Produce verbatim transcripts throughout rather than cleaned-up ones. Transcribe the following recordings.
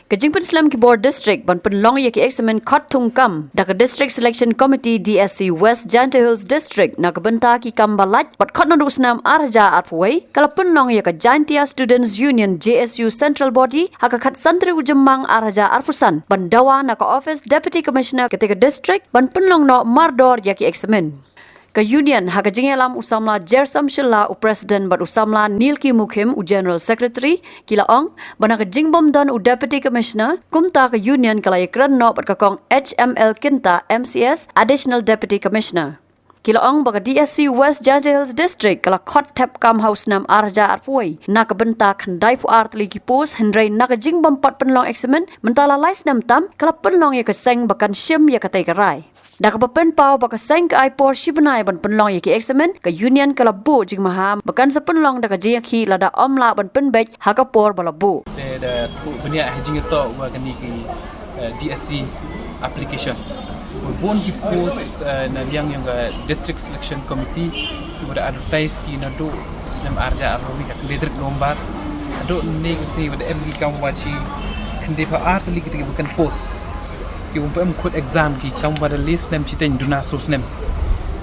Ka jingpynslem ki bor district ban pynlong ïa ki eksamin khot thungkam da ka District Selection Committee D S C West Jaintia Hills District na ka bynta ki kam ba lait bad khot naduh u snem ar hajar arphew wei ka la pynlong ïa ka Jaintia Students Union J S U Central Body ha ka khatsan tarik u Jymmang ar hajar arphew san ban dawa na ka office Deputy Commissioner katei ka district ban pynlong noh mardor ïa ki eksamin. Ka Union ha ka jingïalam u samla Jersom Shylla u President bad u samla Nilki Mukhim u General Secretary ki la ong ba na ka jingbym don u Deputy Commissioner kumta ka Union ka la ïakren noh bad ka kong H M L Kynta M C S Additional Deputy Commissioner. Ki la ong ba ka D S C West Jaintia Hills District ka la khot thep kam ha u snem ar hajar arphew wei na ka bynta khyndai phew ar tylli ki post hynrei na ka jingbym pat pynlong eksamin mynta la lai snem tam ka la pynlong ïa ka seng ba kan shim ïa katei ka rai. Da kaba pynpaw ba ka seng ka ai por shi bnai ban pynlong ïa ki eksamin, ka Union ka la buh jingmaham ba kan sa pynlong da ka jingïakhih lada ym lah ban pynbeit ha ka por ba la buh. Te da thuh bniah ha jingïatoh wa kani ki eh, D S C application. Wa bun ki post eh, na liang ïong ka District Selection Committee ki wa da advertise ki naduh snem ar hajar arphew wei ha khyndai tarik November. Haduh ne ka sngi wa da em ki kam wa shi khyndai phew ar tylli ki te ki vacant post. Ki wa em khut exam ki kam wa da list snem shiteng duna snem.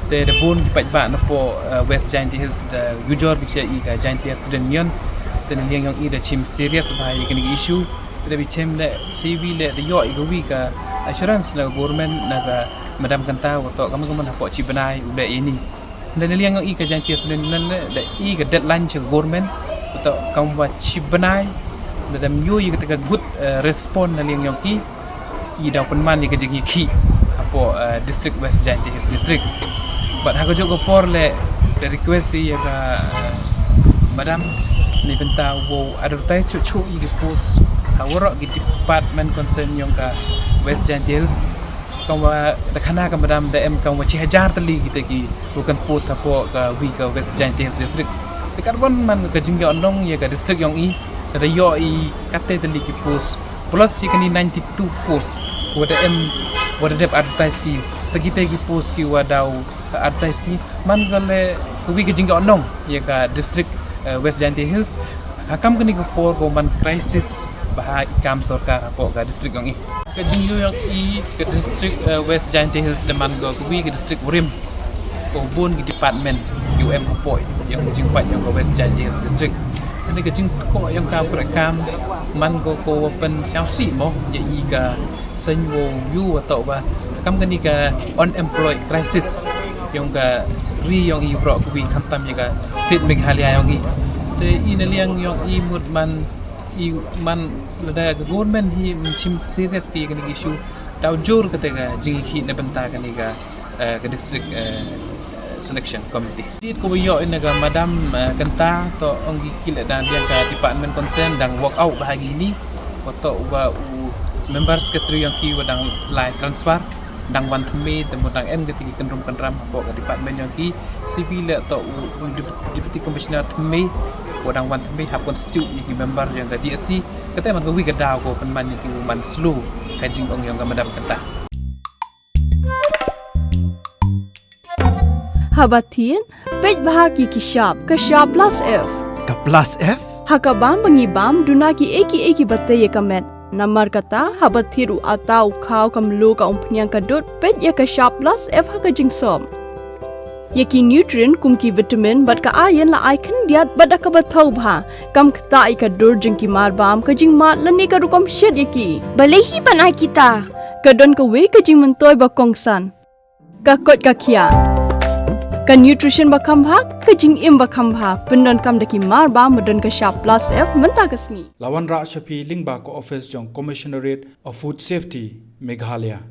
Te da bun ki paidbah napoh eh, West Jaintia Hills da ujor ki sha i ka Jaintia Student Union. Te na liang ïong i da chim serious ba ïa kani ki issue. Te da bi chem le sa ïa wi le da ïoh i ka wi ka assurance na ka government na ka Madam Kynta wa toh kam kam hapoh chi bnai u le ini. Da na liang ïong i ka Jaintia Student Union le da i ka deadline sha ka government wa toh kam wa chi bnai. Da dam ïoh i ka ta ka good eh, respond na liang ïong i. I daw pynman ïa ka jingïakhih hapoh eh, district West Jaintia Hills District. Bad ha ka jong ka por le da request ïa ka eh, madam ni bynta wow advertise chuh chuh ïa ki post ha waroh ki department concern ïong ka West Jaintia Hills. Kam wa da khana ka madam da em kam wa chi hajar tylli kita ki vacant post hapoh ka wi ka West Jaintia Hills District. Te katba man ka jingïohnong ïa ka district ïong i da ïoh i katte tylli ki post plus ïa kani ninety-two post wa da em wa da dep advertise ki sa kita ki post ki wa daw advertise ki man ka le ka wi ka jingïohnong ïa ka district eh, West Jaintia Hills ha kam kani ka por ka man crisis ba ha i kam sorkar hapoh ka district ïong i. Ka jingïoh ïong i ka district eh, West Jaintia Hills da man ka wi ka district u rim. Ka bun ki department U M hapoh ïong ka jingpait ïong ka West Jaintia Hills District. Kane ka jingtkoh ïong ka prekam man ka ka wa pynsiawsih mo ïa i ka seng wow ïoh wa toh ba kam kani ka unemployed crisis ïong ka ri ïong i waroh ka wi khamtam ïa ka state Meghalaya ïong i. Te i na liang ïong i mut man i man lada ka government hi mynchim serious ki kani ki issue daw jur kata ka jingïakhih na bynta kani ka eh, ka district eh, selection committee. Dit ko ïoh ina ka madam eh, Kynta to ong ki kila dan yang ka department concern dang work out ba hagi ni. Ko to ba u member secretary yang ki wa dang lai transfer dang wan thymmai te mo dang em ka tiki kendrum kendram ko ka department yang ki civil le to u u dep- deputy commissioner thymmai wa dang wan thymmai hap constitute ni ki member yang ka D S C kata man ka wi ka daw ko pynman ni ki man slow ka jing ong yang ka madam Kynta. Haba thied, peit bha ki ki shap, ka shap plus F. Ka plus F? Ha ka bam ba ngi bam, duna ki ei ki ei ki ba tei ïa ka met. Namar kata, haba thied u ata u khaw ka mluh ka umphniang ka dud, peit ïa ka shap plus F ha ka jingsop. Ïa ki nutrient kum ki vitamin bad ka iron la ai khyndiat bad da kaba thaw bha. Kam ktah ïa ka dur jong ki mar bam ka jingmad lane ka rukom shet ïa ki. Balei hi ban ai kita? Ka don kawei ka jingmyntoi ba kongsan. Ka koit ka khiah. Ka nutrition ba kham bha, ka jingim ba kham bha. Pyndonkam da ki mar bam ba don ka shap plus F mynta ka sngi. La wanrah sha phi lyngba ka office jong Commissionerate of Food Safety, Meghalaya.